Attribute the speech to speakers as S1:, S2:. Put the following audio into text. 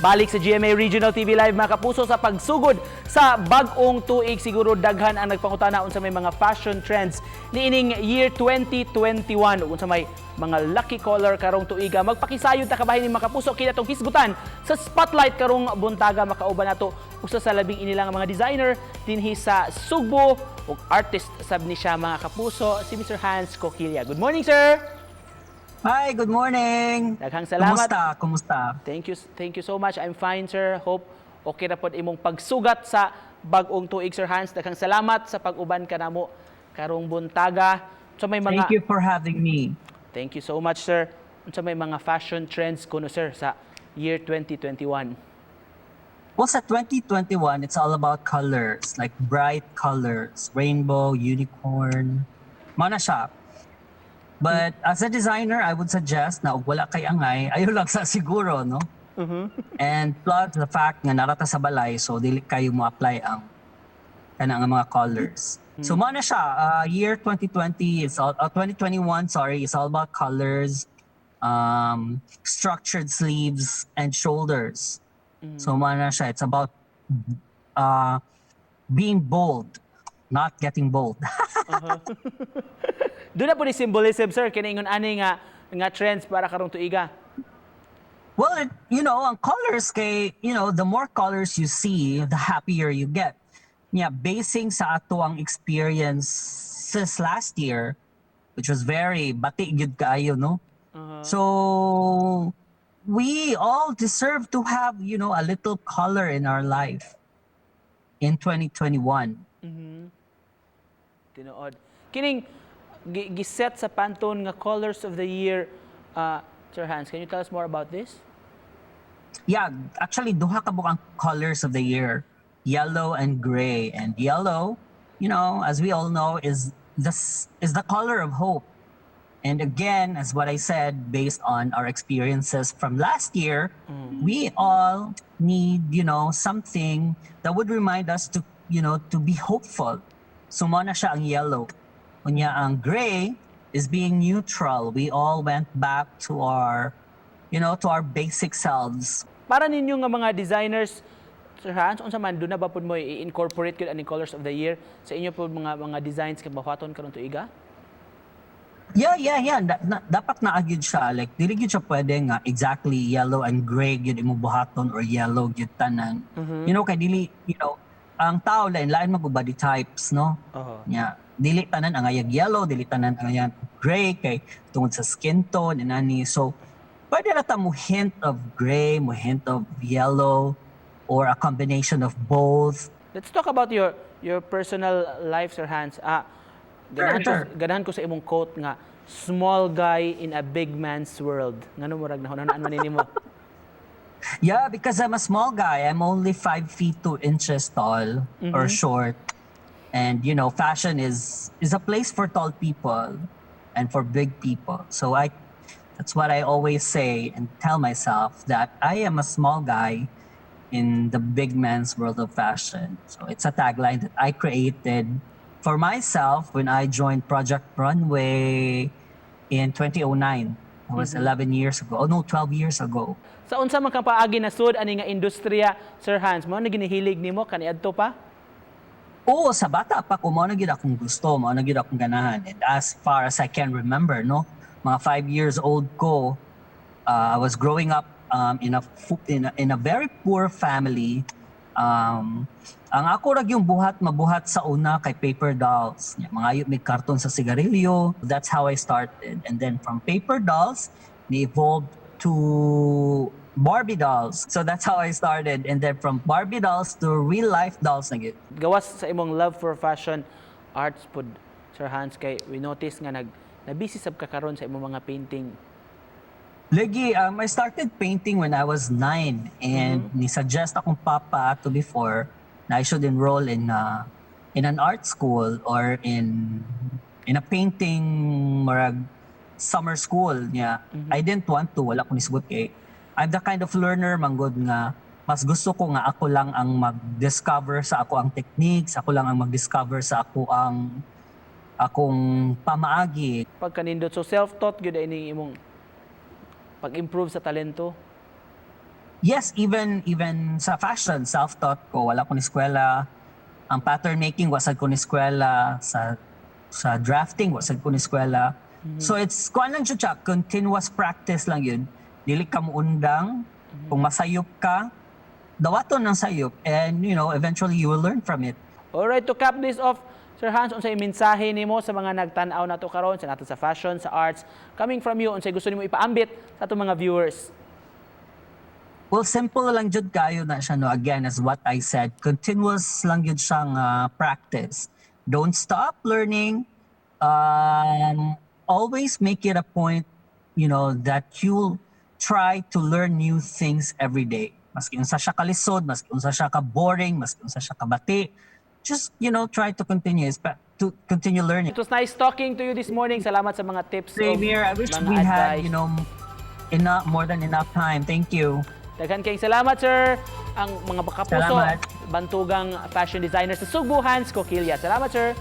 S1: Balik sa GMA Regional TV Live, mga kapuso, sa pagsugod sa bag-ong tuig. Siguro daghan ang nagpangutana unsa may mga fashion trends niining year 2021 ug unsa may mga lucky color karong tuiga. Magpakisayod ta kabahin ni, mga kapuso, kini atong hisgutan sa Spotlight karong buntaga. Makauban nato usa sa labing inilang mga designer dinhi sa Sugbo ug artist sab ni siya, mga kapuso, si Mr. Hans Coquilla. Good morning, sir.
S2: Hi, good morning.
S1: Daghang salamat.
S2: Kumusta? Kumusta?
S1: Thank you so much. I'm fine, sir. Hope okay na pod imong pagsugat sa bag-ong tuig, Sir Hans. Daghang salamat sa pag-uban kanamo karong buntaga. So may mga
S2: Thank you for having me.
S1: Thank you so much, sir. Unsa may mga fashion trends kuno, sir, sa year 2021?
S2: Well, sa 2021, it's all about colors, like bright colors, rainbow, unicorn. Mao na siya. But as a designer, I would suggest na og wala kay angay, ayo lang sa siguro, no? And plus the fact nga naa ra ta sa balay, so dili kayo mo apply ang kanang mga colors. So mao na siya, year 2020 is all, 2021, sorry, is all about colors, structured sleeves and shoulders. So mao na siya, it's about being bold, not getting bold.
S1: Duna pod ni symbolism, sir, kini ingon ani nga trends para karong tuiga?
S2: Well, ang colors kay, the more colors you see, the happier you get. Yeah, basing sa ato ang experiences last year, which was very bati gyud kaayo, no? So we all deserve to have a little color in our life in 2021.
S1: Tinuod. Kining giset sa Pantone nga colors of the year, Sir Hans, can you tell us more about this?
S2: Yeah, actually duha ka buok ang colors of the year, yellow and gray. And yellow, as we all know, is the color of hope. And again, as what I said, based on our experiences from last year, we all need something that would remind us to be hopeful. So mao na siya ang yellow. Unya ang gray is being neutral. We all went back to our basic selves.
S1: Para ninyo nga mga designers, Sir Hans, unsa man, duna ba pud mo i-incorporate gyud aning colors of the year sa inyo pud mga designs kay buhaton karon tuiga?
S2: Yeah. Dapat naa gyud siya. Like, dili gyud siya pwede nga exactly yellow and gray gyud imong buhaton or yellow gyud tanan. Kay dili, ang tao lain-lain man body types, no?
S1: Oo.
S2: Yeah. Dili tanan angayag yellow, dili tanan angayag gray kay tungod sa skin tone and ani. So, pwede ra ta mo hint of gray, mo hint of yellow or a combination of both.
S1: Let's talk about your personal life, Sir Hans. Ah, ganahan ko, ganahan ko sa imong quote nga "small guy in a big man's world." Ngano murag nahunahunaan man nimo?
S2: Yeah, because I'm a small guy. I'm only 5 feet 2 inches tall or short. And fashion is a place for tall people and for big people. So I that's what I always say and tell myself, that I am a small guy in the big man's world of fashion. So it's a tagline that I created for myself when I joined Project Runway in 2009. That was 11 years ago. Oh no, 12 years ago.
S1: Sa unsa man kang paagi nasud ani nga industriya, Sir Hans, mao na ginihilig nimo kaniadto pa?
S2: Oo, sa bata pa ko, mao na gyud akong gusto, mao na gyud akong ganahan. And as far as I can remember, no, mga 5 years old ko, I was growing up in a very poor family. Ang ako ra gyung buhat mabuhat sa una kay paper dolls. Nya, mangayo mig karton sa sigarilyo. That's how I started. And then from paper dolls, ni evolved to Barbie dolls. So that's how I started. And then from Barbie dolls to real life dolls na gyud.
S1: Gawas sa imong love for fashion, arts pud, Sir Hans, kay we notice nga nag nabisi sab ka karon sa imong mga painting.
S2: Lagi, I started painting when I was 9 and ni-suggest akong papa to before na I should enroll in an art school or in a painting murag summer school niya. I didn't want to, wala ko nisgot kay I'm the kind of learner manggod nga mas gusto ko nga ako lang ang mag-discover sa ako ang techniques, ako lang ang mag-discover sa ako ang akong pamaagi.
S1: Pagkanindot, so self-taught gyud ining imong pag-improve sa talento.
S2: Yes, even sa fashion, self-taught ko, wala ko ni eskwela. Ang pattern making, wa sad ko ni eskwela. Sa drafting, wa sad ko ni eskwela. So it's kuan lang siya, continuous practice lang jud. Dili ka muundang, kung masayop ka, dawaton ang sayop and eventually you will learn from it.
S1: Alright, to cap this off, Sir Hans, unsay mensahe nimo sa mga nagtan-aw nato karon sa nato sa fashion, sa arts, coming from you, unsay gusto nimo ipaambit sa atong mga viewers?
S2: Well, simple lang jud kayo na siya, no. Again, as what I said, continuous lang jud siyang practice. Don't stop learning. Always make it a point that you'll try to learn new things every day. Maski unsa siya kalisod, maski unsa siya ka boring, maski unsa siya kabati. Just try to continue learning.
S1: It was nice talking to you this morning. Salamat sa mga tips
S2: Same
S1: ug
S2: here. I wish
S1: mga
S2: we had,
S1: advice.
S2: Enough, more than enough time. Thank you.
S1: Daghan kayong salamat, sir. Ang mga kapuso,
S2: Salamat.
S1: bantugang fashion designer sa Sugbo, Hans Coquilla. Salamat, sir.